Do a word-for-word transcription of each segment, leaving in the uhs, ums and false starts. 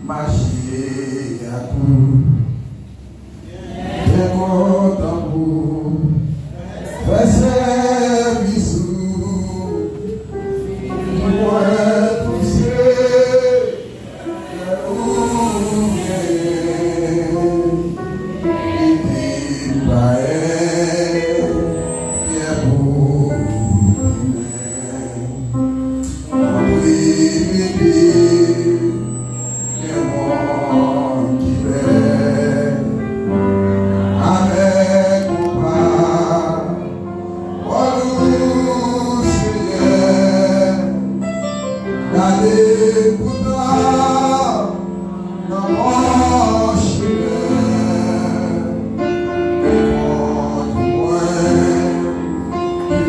Mache ak ou, byen kontan pou fè sèvis ou. Mwen pouse lè ou gen, kite m pa enkyè pou plimen. Antre mete gen moun ki bèl avèk konpa. Pawòl ou, Senyè, gade poutan nan bon chimen, e kondui mwen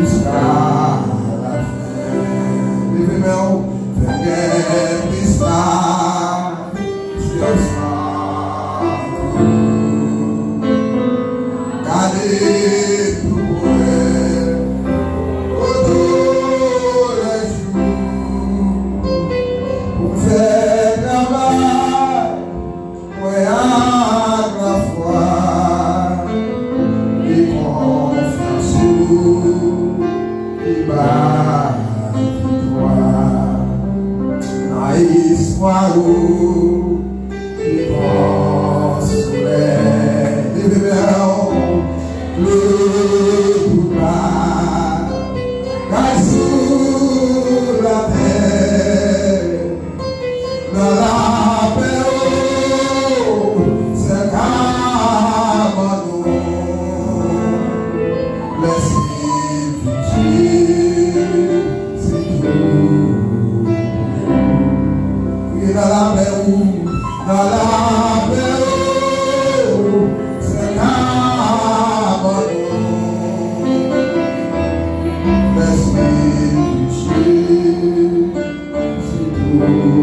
jiska lafen. Leve men w, fè m gen plis pasyans nan kou. Gade pou mwen, otoulèjou, pou m fè travay mwen ak lafwa, e konfyans ou ki bay viktwa. Nan espwa ou ki kon solèy. Leve men w, leve pou ba. Kay sou latè, nan lapè ou, sèl ka ban nou lèspri Bondye, se tou. Priye nan lapè ou, nan lapè ou, sèl ka ban nou lèspri Bondye.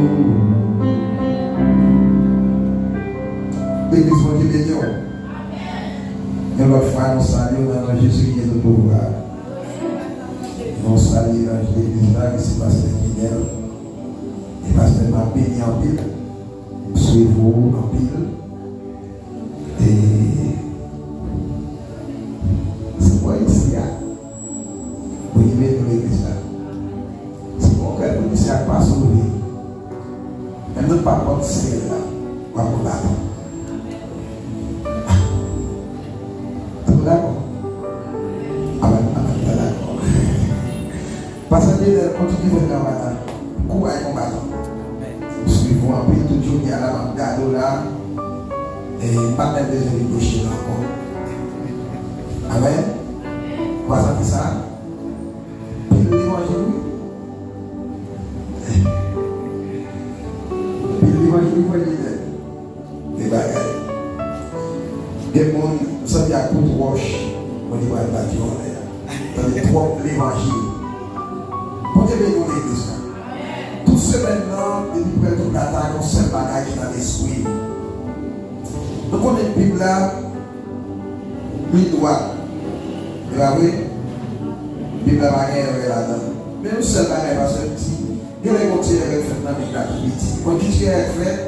Legliz, Bondye beni w. Yon lòt fwa, nou salye w nan non Jezi ki gen tout pouvwa. Nou salye evanjelis legliz la, ki se pastè Fidèl. E pastè m ap beni anpil. M swivre w anpil. E se bò isi a. Bondye beni w legliz la. Se bon kè pou misye ak pa sove. Menm nan pa pòt syèl la, w ap pran baton. Ou dakò? Amen, amen, dakò. Pastè Fidèl, kontinye fè travay la. Kouraj, konbatan. M swiv ou anpil tout jounen an la, m ap gade w la. E m pa t menm bezwen vin preche la ankò. Amen. Ou pa santi sa? Pil levanjil, wi. Pil levanjil, wi, frè Fidèl. Gen bagay. Gen moun, m santi ak kout wòch, mwen te pral bat yo anlè a. Tande twòp levanjil. Bondye beni w legliz la. Tout semèn nan, depi prèske tout lata, gen yon sèl bagay ki nan lespri m. Nou konnen Bib la, li dwat. E pa vre? Bib la pa gen erè ladan l. Men yon sèl bagay, pastè m di, genlè gon ti erè k fèt nan Bib la tou piti. Bon, ki ti erè k fèt?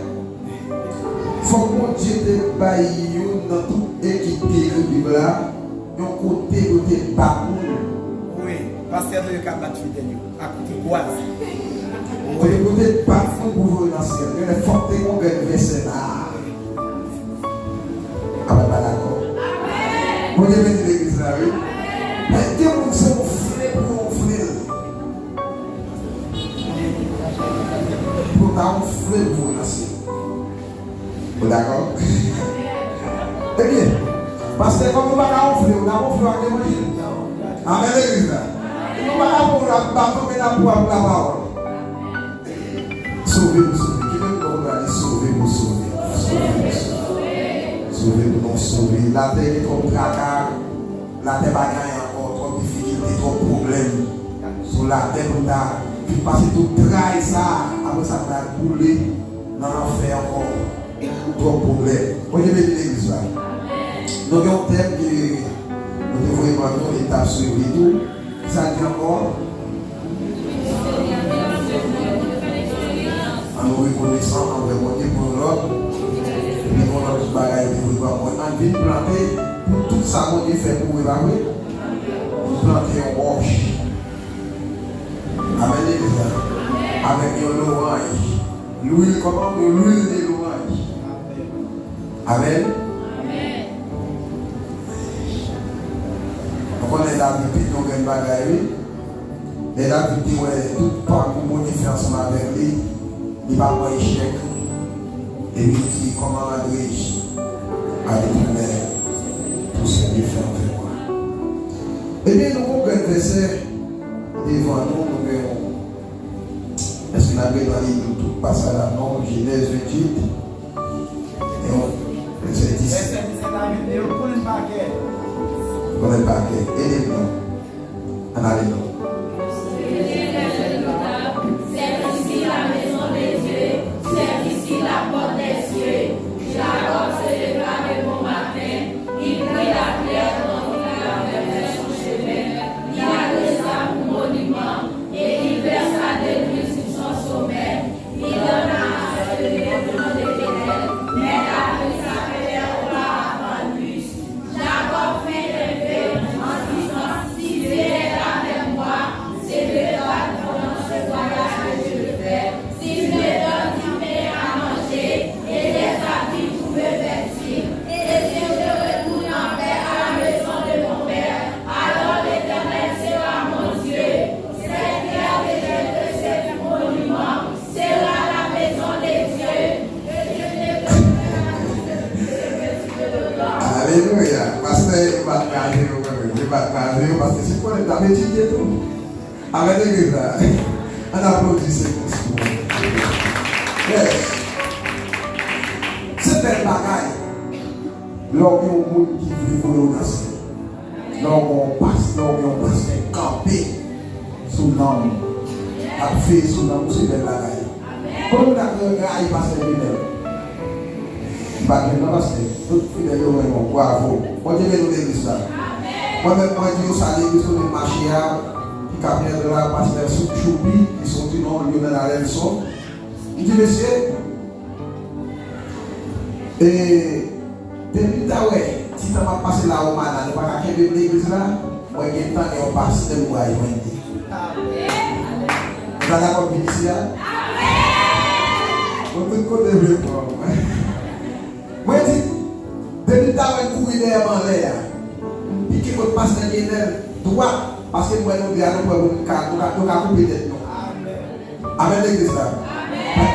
Fòk Bondye te bay youn nan tout ekip ki ekri Bib la yon kote pou te bat moun. Wi, pastè te ka bat fidèl yo ak kout gwaz. Kote pou te bat moun pou voye nan syèl. Genlè fòk te gon bèl vèsè la. Amen, pa dakò. Bondye beni legliz la, wi. Men gen moun se wonfle pou wonfle l. Pou ta wonfle pou voye nan syèl. Ou dakò? Ebyen, pastè, kòm nou pa ka wonfle, nou ka wonfle ak levanjil. Amen, legliz la. Nou pa ka pran w la baton, men n ap pran w ak lapawòl. Sove pou sove. Kenbe pou nou gade, sove pou sove. Sove pou sove. Sove pou nou sove. Latè gen twòp traka. Latè pa gen anyen ankò. Twòp difikilte, twòp pwoblèm. Sou latè pou n ta vin pase tout tray sa. Apre sa, pou n al boule nan lanfè ankò. Twòp pwoblèm. Bondye beni legliz la. Nou gen yon tèm ke nou te voye ban nou, e n t ap swiv li tou. Sa di ankò? An nou rekonesan anvè Bondye pou yon Vin plante pou tout sa Bondye fè pou ou, e pa vre? Ou plante yon wòch. Amèn, legliz la. Avèk yon loranj. Lwil, kòman? Yon lwil de loranj. Amèn. Nou konnen David te di yon grenn bagay, wi. Lè David te wè tout pakou Bondye fè ansanm avèk li, li pa pran echèk. Epi li di, comment rendrai-je à l'Éternel pour ses bienfaits envers moi? Ebyen, nou gon grenn vèsè devan nou, nou gen yon. Èske n ap gen tan li li tout pasaj la? Non, Jenèz venntuit, e yon, vèsè dis. Vèsè disèt a vennde, yo konnen l pa kè. Konnen l pa kè. Ede m non. Ann ale non. Service ici la maison de Dieu, service ici la porte des cieux. Jacob se leva de bon matin, il prit la pierre dont il avait fait son chevet, il adressa pour monument, et il versa de l'huile sur son sommet. Il en a achevé le plan de l'Éternel, mais la pluie s'appelait auparavant nuit. Jacob vint élevé en disant, si Dieu est avec moi, si Dieu garde pendant ce voyage que je fais, si Dieu donne du pain à manger et des habits pour me vêtir, et si je retourne en paix à la maison de mon père, alors l'Éternel sera mon Dieu. Cette pierre que j'ai reçue pour monument sera la maison de Dieu. Alelouya. Pastè, yo pa t kaze yo, kanmenm. Yo pa t kaze yo, paske si konnen t ap etidye tou. Amèn, legliz la. Ann aplodi Senyè pou Bondye. Yes. Se bèl bagay. Lè w gen yon moun ki vle voye w nan syèl. Lè w gen yon pas, lè w gen yon pastè kanpe sou nanm ou, ap veye sou nanm ou, se bèl bagay. Konbyen moun ak rayi pastè Fidèl? M pa t jwenn nan pastè. Tout fidèl yo renmen w. Bravo. Bondye beni w legliz la. Mwen menm, mwen di yo sa legliz kote m mache a, ki kapyèt la, pastè Soup Choupi, ki soti non Lionel Adelson. M di, mesye, e, depi m ta wè ti tan m ap pase la Romana, nou pa ka kenbe m legliz la, mwen gen tan gen yon pastè m pral jwenn li. Ou ta dakò vin isi a? Mwen tout kote vle pran m. Mwen di, depi m ta wè l kouri dèyè m anlè a, m pike kot pastè Kenèl dwat, paske m wè nou de a nou pran pou nou ka, nou ka, nou ka koupe tèt nou. Amèn, legliz la.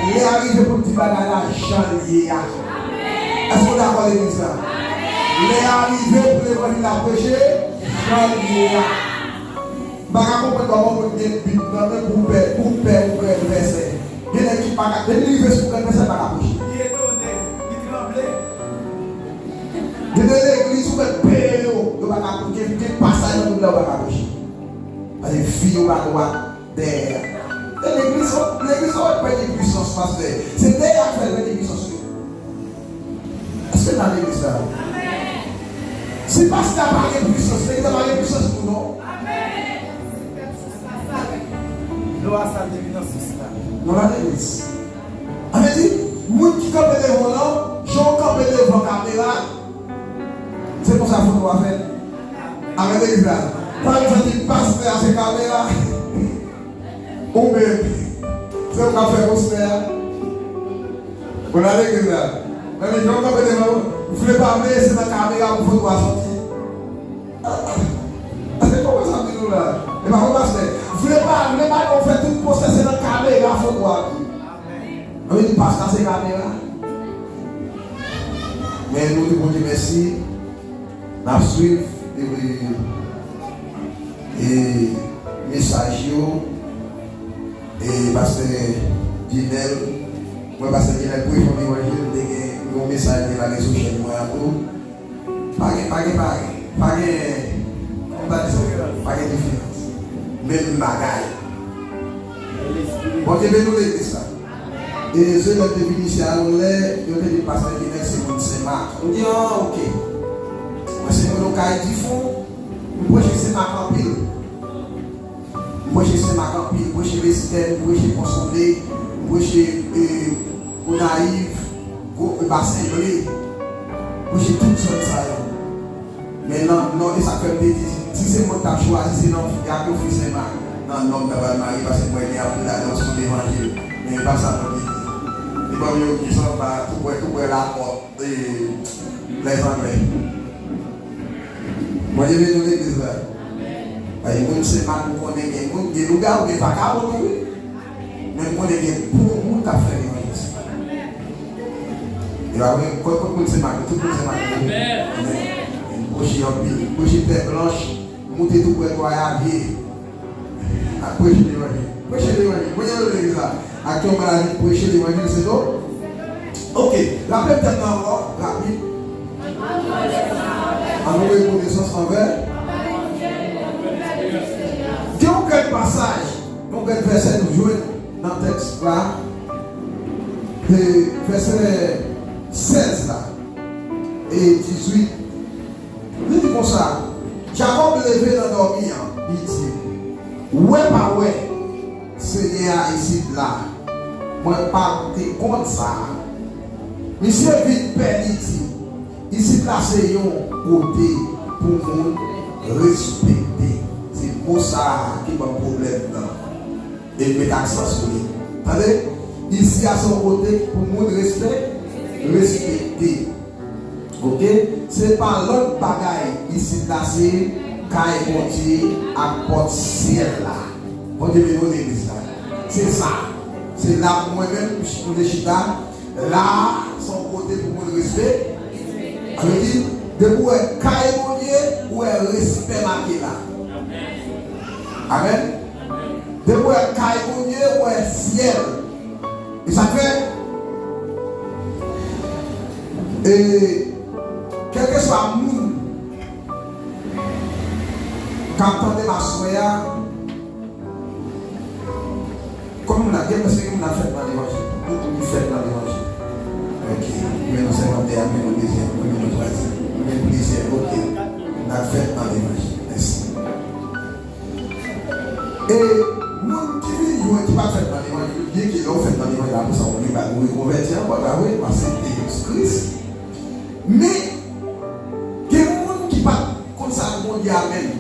Lè a rive pou n di bagay la jan l ye a. Èske w dakò, legliz la? Lè a rive pou levanjil la preche jan l ye a. M pa ka konprann kòman moun gen Bib nan men pou pè, pou pè ouvè vèsè. Gen nèg ki pa ka, depi li rive sou grenn vèsè, l pa ka preche. Li etone, li tranble. Gen de legliz ou mèt peye yo, yo pa ka, gen, gen pasaj nan Bib la, yo pa ka preche. Paske fi yo pa dwat. Dèyè a. E legliz, legliz sa w ap pèdi pwisans, pastè. Se dèyè a k fè l pèdi pwisans li. Èske n nan legliz la? Si pastè a pa gen pwisans, legliz la pa gen pwisans tou non. Dlo a sal te vin nan sis la. Nou nan legliz. Sa vle di, moun ki kanpe devan w lan, jan w kanpe devan kamera, se konsa foto a fèt. Amèn, legliz la. Sa vle di pastè a se kamera. Ou menm, se ou k ap fè pòs fè a. Ou nan legliz la. Nan legliz, yon kanpe devan ou, vle pa vle, se nan kamera pou foto a soti. Ah, ah. Se kòman sa vin nou la? E pa vre, pastè? Vle pa vle, pa nou fè tout pòs, se nan kamera foto a vin. Ann di pastè se kamera. Men nou di Bondye mèsi. N ap swiv, e, e, mesaj yo. E pastè Dinèl, mwen pastè Dinèl preche yon levanjil, m te gen yon mesaj li lage sou chèn mwen an tou. Pa gen, pa gen, pa gen, pa gen, kòman ta di sa? Pa gen diferans. Menm bagay. Bondye beni w legliz la. E se lè m te vin isi a yon lè, yo te di pastè Dinèl se moun Senmak. M di, ah, oke. Mwen se moun Okay Difon, m preche Senmak anpil. M preche Senmak anpil, m preche Lestèn, m preche Ponsonde, m preche, e, Gonayiv, Gwo, e, Basen Ble. Preche tout zòn sa yo. Men nan, non, e sa k fè m te di, si se mwen k t ap chwazi, se nan fi ak yon fi Senmak, nan nonm m ta pral marye, paske mwen gen anpil adan sou levanjil. Men e pa sa mwen te di. Li ban m yon ki sanba, tou prè, tou prè lapòt, e, lèzanglè. Bondye beni w legliz la. Ay, moun Senmak, ou konnen gen moun, gen lougawou, gen vakabon tou, wi. Men m konnen gen bon moun k ap fè levanjil Senmak. E pa vre, kot, kot moun Senmak, tout moun Senmak. Amèn. Amèn. M preche anpil, m preche tè blanch, moute tou prè Twayavye. Ap preche levanjil. Preche levanjil. Bondye beni legliz la. Aktyèlman la, nou preche levanjil, se nou. Ok, raple m tèm nan ankò, rapid. An nou rekonesans anvè. Gen yon grenn pasaj, yon grenn vèsè nou jwenn nan tèks la, e vèsè sèz la, e dizuit. Li di konsa, Jakòb leve nan dòmi an, li di, wè pa wè, Senyè a isit la, mwen pa te konn sa. Misye vin pè, li di, isit la se yon kote pou moun respekte. Se mo sa a ki ban m pwoblèm nan. E m met aksan sou li. Tande, isi a se yon kote pou moun respe-, respekte. Ok? Se pa lòt bagay isit la, se kay Bondye ak pòt syèl la. Bondye beni w legliz la. Se sa. Se la pou mwen menm, m te chita. La, se yon kote pou moun respe-, sa vle di, depi w wè kay Bondye, ou wè respè make la. Amèn. Depi w wè kay Bondye, ou wè syèl. E sa k fè, e, kèlkeswa moun k ap tande m aswè a, kòm moun ap gen, èske gen moun ap fèt nan levanjil? Tout moun ki fèt nan levanjil. Ok. Mwen nan senkantè a, mwen nan dezyèm, mwen nan twazyèm, mwen nan plizyè. Ok. Moun ap fèt nan levanjil. Mèsi. E moun ki vin jwenn ki pa t fèt nan levanjil, byenke lè w fèt nan levanjil, apre sa, ou gen bagay, ou rekonvèti ankò, ta vre, ou aksepte Jezi Kris. Men, gen moun ki pa t konn sa k Bondye a menm.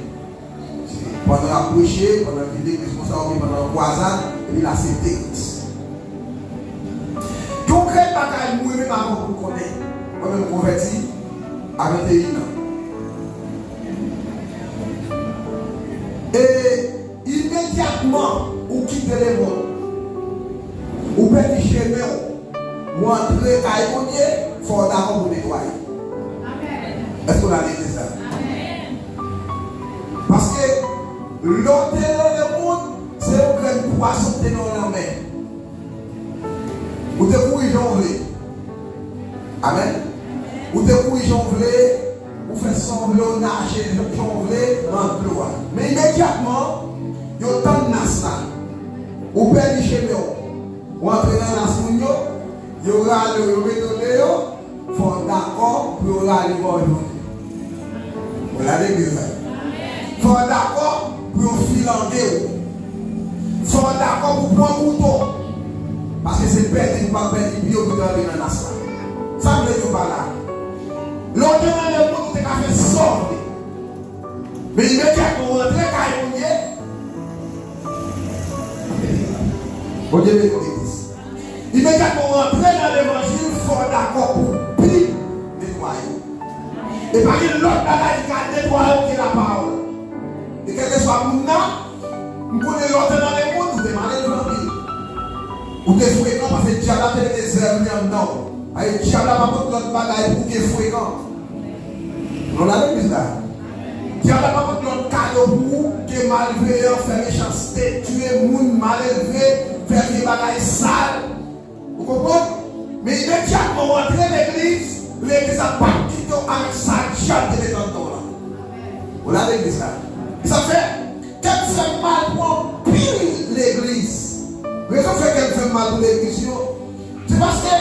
Se pandan l ap preche, pandan l vin legliz konsa, oubyen pandan yon kwazad, epi l aksepte Kris. Gen yon grenn bagay mwen menm avan pou m konnen. Mwen menm m konvèti a venteyen an. E imedyatman ou kite lemonn, ou pèdi chemen w, ou antre kay Bondye, fò w dakò pou netwaye. Èske w la legliz la? Paske lè w te nan lemonn, se yon grenn pwason k te nan w lanmè. Ou te kouri jan w vle. Amèn. Ou te kouri jan w vle, ou fè sa w vle, ou naje jan w vle nan dlo a. Men imedyatman, yo tann nas la. Ou pèdi chemen w. Ou antre nan nas moun yo, yo rale w, yo mete w deyò, fò w dakò pou yo rale w ba w jodi. Ou la legliz la. Fò w dakò pou yo filange w. Fò w dakò pou pran kouto. Paske se pèdi pou pa pèdi pye w pou te antre nan nas la. Sa m vle di w pa la. Lè w te nan lemonn, ou te ka fè sa w vle. Men imedyatman ou antre kay Bondye, Bondye beni w legliz. Imedyatman ou antre nan levanjil, fò w dakò pou Bib netwaye w. E pa gen lòt bagay ki ka netwaye w ke lapawòl. E kèlkeswa moun nan, m konnen lè w te nan lemonn, ou te malelve anpil. Ou te frekan paske dyab la te mete zèv li anndan w. Paske dyab la pa pot lòt bagay pou w ke frekan. Nou la legliz la. Dyab la pa pot lòt kado pou ou ke malveyan, fè mechanste, tiye moun, malelve, fè vye bagay sal. Ou konprann? Men imedyatman ou antre legliz, legliz la p ap kite w avèk sa dyab te mete anndan w lan. Ou la legliz la. E sa fè, kè m fè m mal pou anpil legliz. Rezon k fè kè m fè m mal pou legliz yo, se paske,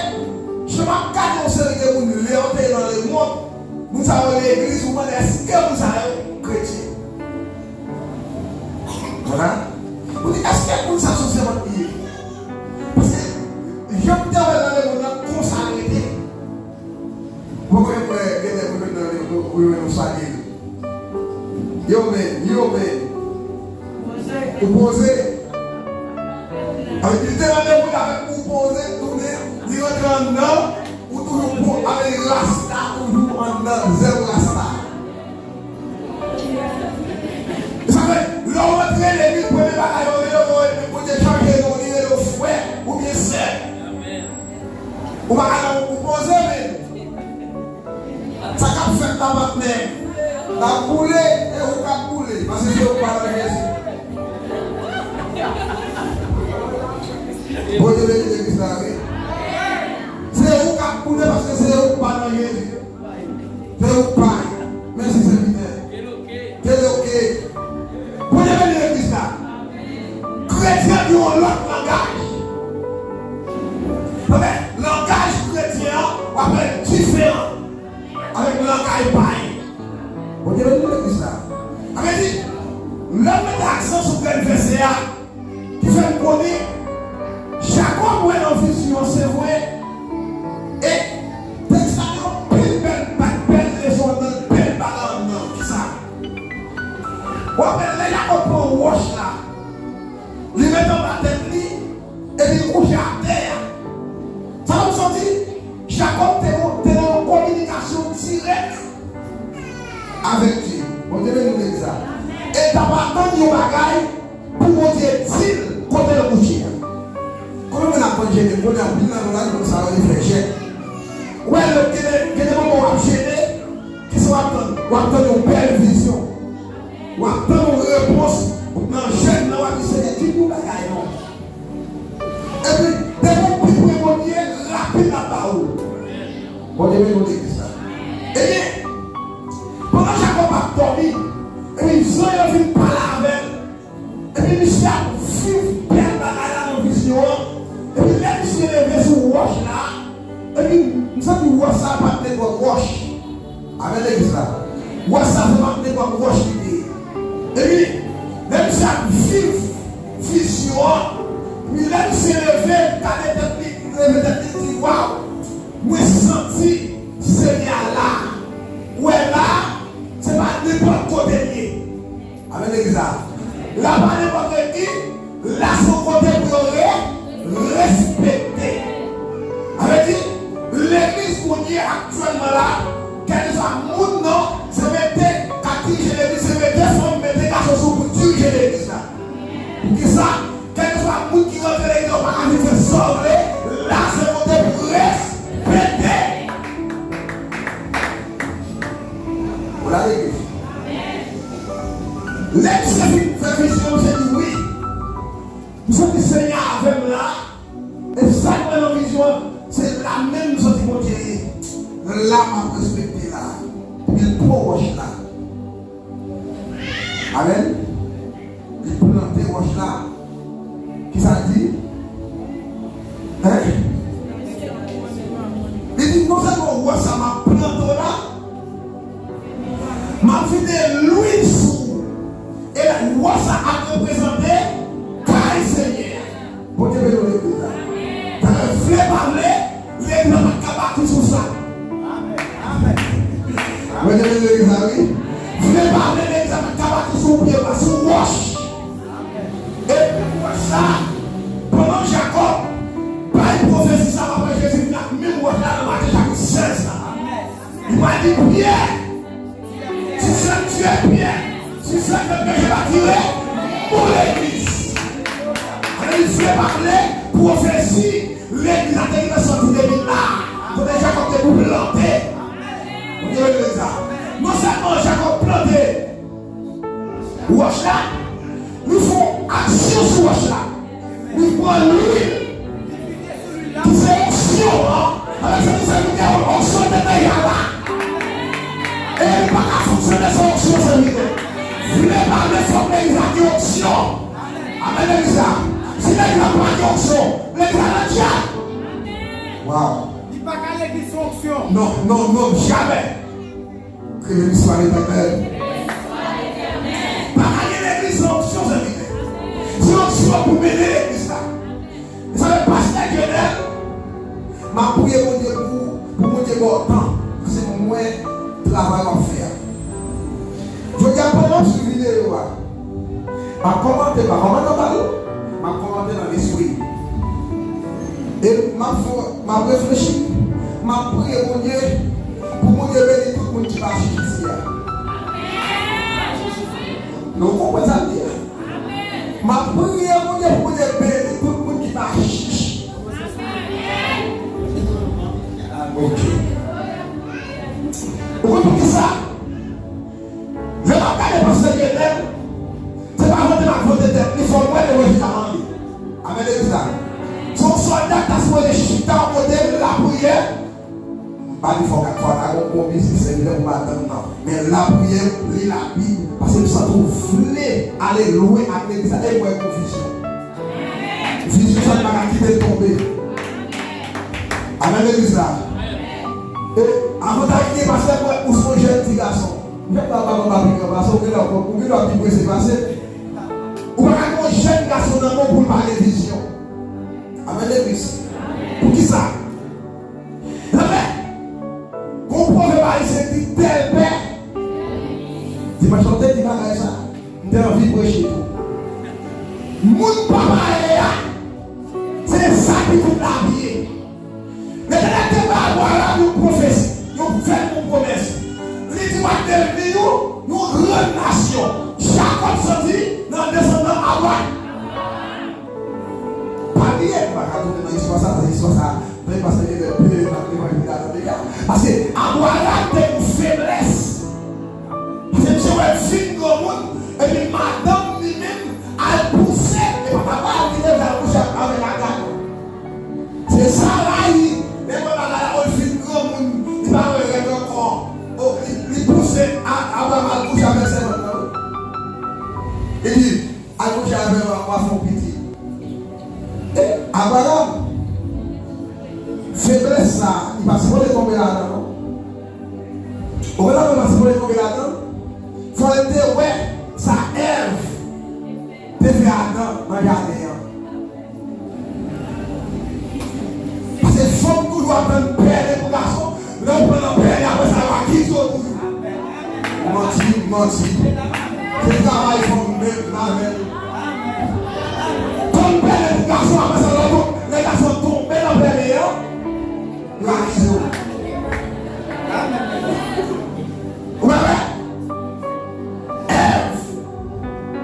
jan m ap gade yon seri de moun lè yo te nan lemonn, moun sa yo legliz, ou mande èske moun sa yo kretyen. Vwala. Ou di, èske moun sa se yon sèvant li ye? Paske, jan m te wè nan lemonn nan, konsa l rete. Ou poko janm wè Pou yo salye l. Yo men, yo men. Ou poze. Ann, li te randevou l avèk ou poze, tounen, li rantre anndan, ou toujou pou avèk rasta, toujou anndan zèl rasta. Sa fè, lè w rantre legliz, premye bagay yo rele w, Bondye chanje non, li rele w frè oubyen sè. Ou pa ka nan ou poze, men. Sa k ap fèt la, patnè? L ap boule, e ou k ap boule, paske se ou k pa nan Jezi. Bondye beni legliz la, wi. Se ou k ap boule, paske se ou k pa nan Jezi. Se ou k pa. Mèsi, sèvitè. Te loke. Bondye beni legliz la. Kretyen gen yon lòt langaj. Paske langaj kretyen an, w ap wè l diferan avèk langaj payen. Bondye beni legliz la. Sa vle di, lè m mete aksan sou grenn vèsè a, ki fè n konnen Jakòb wè nan vizyon an, se vre. E tèks la gen anpil bèl, bèl leson anndan l, bèl bagay anndan l. Kisa? W ap wè lè Jakòb pran wòch la, li met anba tèt li, epi l kouche atè a. Sa nou santi? Jakòb te, te nan yon kominikasyon dirèk avèk Dye. Bondye beni nou legliz la. E l t ap atann yon bagay pou Bondye di l kote l kouche a. Konbyen moun ap konn jene? M konnen anpil nan nou la, nou konn sa yo rele fè jèn. Ou wè, lè gen de, gen de moman w ap jene, kisa w ap tann? W ap tann yon bèl vizyon. W ap tann yon repons nan jèn nan, w ap di, Senyè, di m yon bagay non. Epi, depi w pi pre Bondye, rapid l ap ba ou l. Bondye beni nou legliz la. Ebyen, pandan Jakòb ap dòmi, epi zanj lan vin pale avè l, epi misye ap viv bèl bagay la nan vizyon an, epi lè misye leve sou wòch la, epi m santi wòch sa a pa t nenpòt wòch. Amèn, legliz la. Wòch sa se pa t nenpòt wòch li te ye. Epi, lè misye ap viv vizyon an, epi lè misye leve, gade tèt li, leve tèt li, li di, waw, mwen santi Senyè a la. Ou wè la, se pa nenpòt kote l ye. Amèn, legliz la. La pa nenpòt legliz, la se yon kote pou yo re-, respekte. Sa vle di, legliz kounye a aktyèlman la, kèlkeswa moun nan, se mete k ap dirije legliz, se mete fanm, mete gason sou pou dirije legliz la. Poukisa? Kèlkeswa moun ki rantre legliz la, ou pa ka vin fè sa w vle, la se kote pou respekte. Ou la legliz. Lè misye fin fè vizyon, misye di, wi. M santi Senyè a avè m la. E sa k mwen nan vizyon an, se la menm m santi Bondye ye. La m ap respekte la. Epi l pran wòch la. Amèn. Li plante wòch la. Kisa l di? Hein? Li di, non sèlman wòch sa m ap plante w la, m ap vide lwil sou ou. E wòch sa ap reprezante kay Senyè a. Bondye beni w legliz la. Talè, vle pa vle, legliz la pa t ka bati sou sa. Bondye beni legliz la, wi. Vle pa vle, legliz la pa t ka bati sou pye pa, sou wòch. E wòch sa, pandan Jakòb bay pwofesi sa, apre Jezi vin ak menm wòch la nan Matye chapit sèz la. Li pa di Pyè, si sèl Dye Pyè, si sèl Dye Pyè, je bâtirai mon église. Alèkile pa vle pwofesi legliz la te gentan sòti depi la, kote Jakòb te pou plante. Bondye beni legliz la. Non sèlman Jakòb plante wòch la, li fè yon aksyon sou wòch la. Li pran lwil ki se onksyon an. Alò, se pou sa nou gen yon onksyon te deja la. E li pa ka fonksyone san onksyon, sèvitè. Vle pa vle, fòk legliz la gen onksyon. Amèn, legliz la. Si legliz la pa gen onksyon, legliz la nan dyab. Waw. Li pa ka legliz san onksyon. Non, non, non, jamè. Ke le nom soit l'Éternel. Pa ka gen legliz san onksyon, sèvitè. Se onksyon pou mennen legliz la. E sa fè pastè Dieudel, m ap priye Bondye pou, pou Bondye ba w tan. Se mwen travay w ap fè a. M ap kòmante, m pa kòmante anba l, m ap kòmante nan lespri. E m ap fè, m ap reflechi, m ap priye Bondye pou Bondye beni tout moun ki pa chich isi a. Nou konprann sa m di a? M ap priye Bondye pou Bondye beni tout moun ki pa chich. Ok. Ou konn poukisa? Lè m ap gade pastè Lionel, se pa vante m ap vante tèt li, fò m wè levanjil la nan li. Amèn, legliz la. Se yon sòlda k ta sipoze chita kote l, lapriyè. M pa di fò kat fwa, ta gon gwo biznis, se lè pou madanm nan. Men lapriyè, li Labib, paske m santi w vle ale lwen ak legliz la, e m wè gon vizyon. Vizyon sa pa ka kite l tonbe. Amèn, legliz la. E avantaj li, pastè, mwen, ou se yon jèn ti gason. Mwen pa, pa, pa, pa pi gran pase, ou gen lè, ou gen lè pi prese pase. Ou pa ka gen yon jèn gason nan men w pou l pa gen vizyon. Amèn, legliz. Poukisa? Lanmè, gon pwovèb ayisyen ki di tèl pè. Dimanch lan, te di bagay sa. M te anvi preche tou. Moun papa ye a, se sa ki tout lavi ye. Letènèl te bay Abraram yon pwofesi, yon fè yon pwomès. Li di, w ap devni yon, yon gran nasyon. Jakòb soti nan desandan Abraram. Pa bliye, m pa ka tounen nan istwa sa, paske istwa sa, men paske gen de pye nan levanjil la nan dega. Paske Abraram te yon feblès. Paske misye wè l fin granmoun, epi madanm li menm al pouse, e pa papa l ki te fè al kouche avèk Agar. Se Sarayi, men mwen bagay la, o, l fin granmoun, li pa wè règ ankò. O, li, li pouse A-, Abraram al kouche avèk sèvant lan, wi. Li di, al kouche avè m, w a fè yon pitit. E Abraram, feblès sa, li pa sipoze tonbe ladan, non. Ou konprann, li pa sipoze tonbe ladan. Fò l te wè sa Èv te fè Adan nan jaden an. Paske fanm toujou ap tann pèlen pou gason. Lè w pran nan pèlen, apre sa, yo akize w toujou. Manti, manti. Se travay fanm menm, pa menm. Tann pèlen pou gason, apre sa, lè, lè gason tonbe nan pèlen an, yo akize w. Ou pa wè? Èv.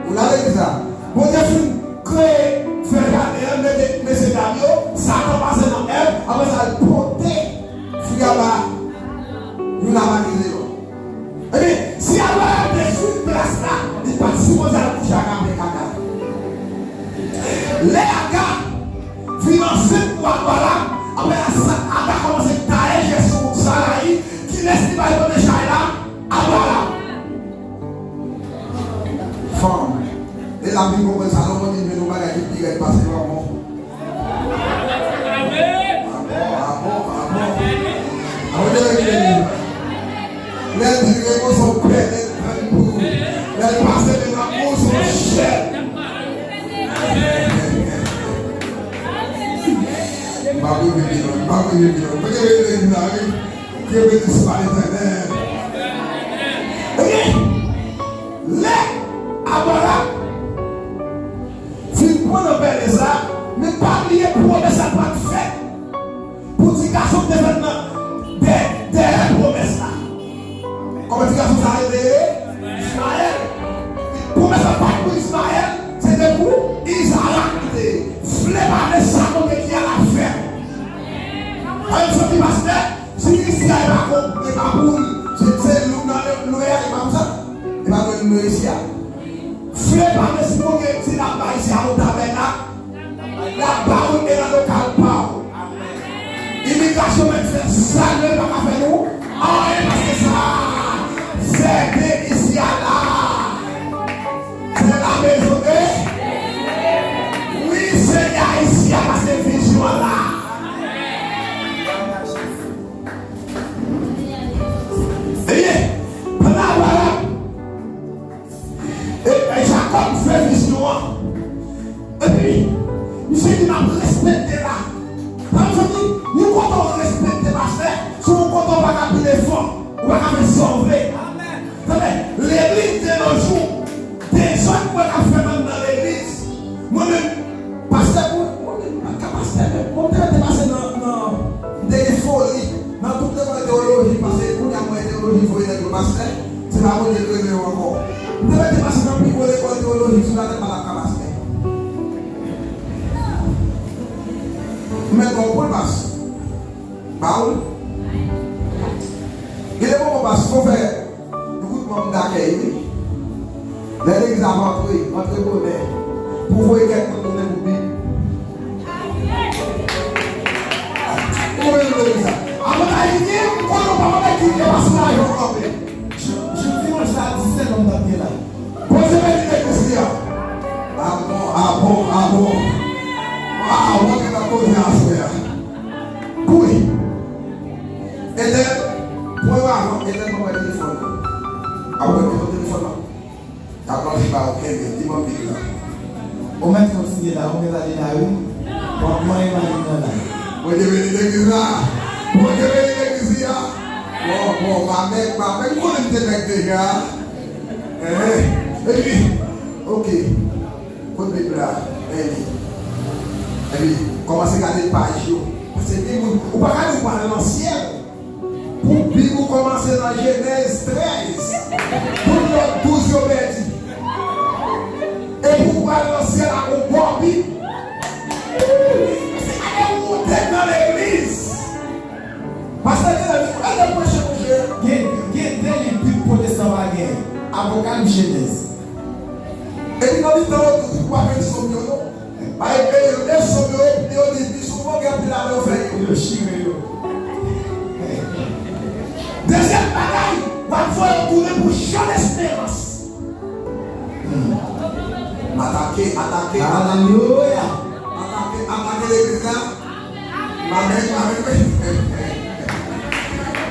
Ou la legliz la. Bondye fin kreye, fè jaden an, mete mesye dam yo, Satan pase nan Èv, apre sa, l pote fwi a ba youn ap akize lòt. Ebyen, si Abraram te swiv plas la, li pa t sipoze al kouche ak Aga. Lè Aga vin ansent pou Abraram, apre sa, Aga kòmanse taye je sou Sarayi, kilès ki bay kote chay la? Abraram. Fanm. E la vin konprann Salomon, li jwenn yon bagay ki pi rèd pase lanmò. Amen. Amen, amen, amen. Amen, amen. Lè l di l renmen w, se yon pèlen l pran pou ou. Lè l pase men nan kò w, se yon chèn. M pa rive pi lwen, m pa rive pi lwen. Mwen gen legliz la, wi. Ke beni swa Letènèl. Ebyen, lè Abraram fin pran nan pèlen sa, men pa bliye pwomès la pral fèt pou ti gason ki te fèt nan dè-, dèyè pwomès la. Kòman ti gason sa a rele? Ismayèl. Pwomès la pa t pou Ismayèl, se te pou Izarak li te ye. Vle pa vle, sa Bondye di a l ap fèt. An, m santi pastè, si Isi a e pa kon, e pa pou l, se, se lou nan lwe a, e pa pou sa. E pa pou l lwe isi a. Vle pa vle, si Bondye di l ap bay isi a yon tabènak, l ap ba ou l e nan lokal pa ou. Imigrasyon mèt fè sa l vle, l pa ka fè nou anyen paske sa se de isi a la. Se la maison de. Wi, Senyè, isi a paske vizyon an la. Ebyen, pandan Abraram e, e Jakòb fè vizyon an. Epi, misye di, "M ap respekte la." Sa vle di, yon kote w respekte pastè, se yon kote w pa ka pile fanm, ou pa ka fè sa w vle. Tande, legliz de nos jours, de Sa k mwen ap fè anndan legliz? Mwen menm, pastè, mwen, mwen menm, m pa t ka pastè menm. Mwen te mete pase nan, nan, m te gen foli nan tout lekòl teyoloji, paske kounye a mwen teyoloji voye nèg yo pastè, se pa Bondye k rele yo ankò. M te mete pase nan pi gwo lekòl teyoloji sou latè, m pa t ap ka pastè. M mèt ba w poul, pas. Ba w. Gen de moman, pas, fò fè yon kout manm dakèy, wi. Lè legliz ap antre, antre bonè. Pou voye kèk moun tounen pou Bib. Ou konprann legliz la? Avan Ayiti, m konnen w pa konn ki te pase lajan w kanpe. Jou, jou dimanch la, disèt lòm t ap gen la. Bondye beni legliz li a. Ah bon, ah bon, ah bon. Waw, mwen gentan koze aswè a. Kouri. Etèn, pran yo avan, Etèn, mwen pran telefòn nan. Apre, mwen pran telefòn nan. N ap manje ba yo kenbe, li ban m Bib la. Ou mèt kontinye la, ou mèt ale la, wi. W ap manyen mayi nan la. Bondye beni legliz la. Bondye beni legliz li a. Bon, bon, m a mèt, m a mèt, m konnen m te mèt deja. Epi, oke. Kot Bib la? Epi, epi, kòmanse gade paj yo. Paske gen moun, ou pa ka di w pral nan syèl pou Bib ou kòmanse nan Jenèz trèz. Tout lòt douz yo pèdi. Epi ou pral nan syèl ak yon bò Bib. Paske gade wonte nan legliz. Pastè Dieudonné, al nan preche, monchè. Gen, gen de liv Bib pwotestan pa gen. Apokalips, Jenèz. Epi nan mitan yo tou, w ap jwenn sòm yo, non? Bay peye yo de sòm yo, epi yo di, pi souvan, gen anpil ladan yo fè yo. Yo chire yo. Dezyèm bagay, w ap voye yo tounen pou Jan Esperans. Hmm. Atake, atake, atake. Alelouya. Atake, atake legliz la. Amèn, amèn.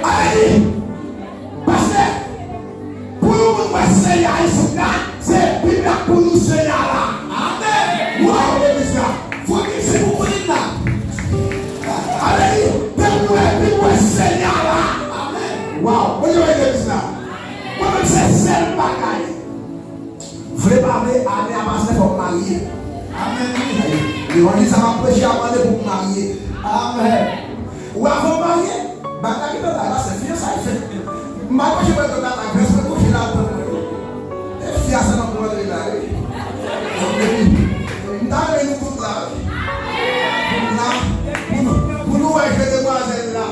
Alèlouya. Pastè, pou yon moun wè Senyè a isit la, se Bib la pou nou Senyè a la. Amèn. Waw, legliz la. Fò ki se pou moun la. Alèlouya. Depi w wè Bib, w wè Senyè a la. Amèn. Waw, Bondye beni legliz la. Mwen menm se sèl bagay. Vle pa vle, ane a pase, fò m marye. Amèn, wi. Levanjil sa m ap preche a mande pou m marye. Amèn. Ou avan w marye, bagay la ki nan la, la se fiyansay fèt. M pa preche mwen tout la, la vès mwen kouche la, tann mwen. E fiyansay nan pou antre la, wi. M ta renmen nou tout la, wi. Tout la, pou nou, pou nou wè je demwazèl la.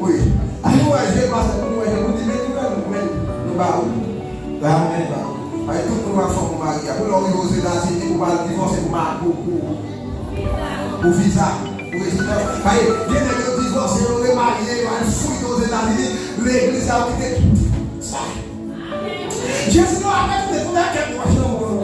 Wi. Pou nou wè je, pastè, pou nou wè je, pou nou di, men nou wè nou, men nou ba ou. Amèn. Bay tout moun ak fanm ou marye a. Pou lè w rive Ozetazini, ou pral divòse pou ma-, pou, pou, pou viza, pou rezidans. Bay, gen nèg yo divòse, yo remarye, yo al fouye Ozetazini, legliz la yo kite. Sa. Jezi nou ap mete tout nan kèk wòch nan moun.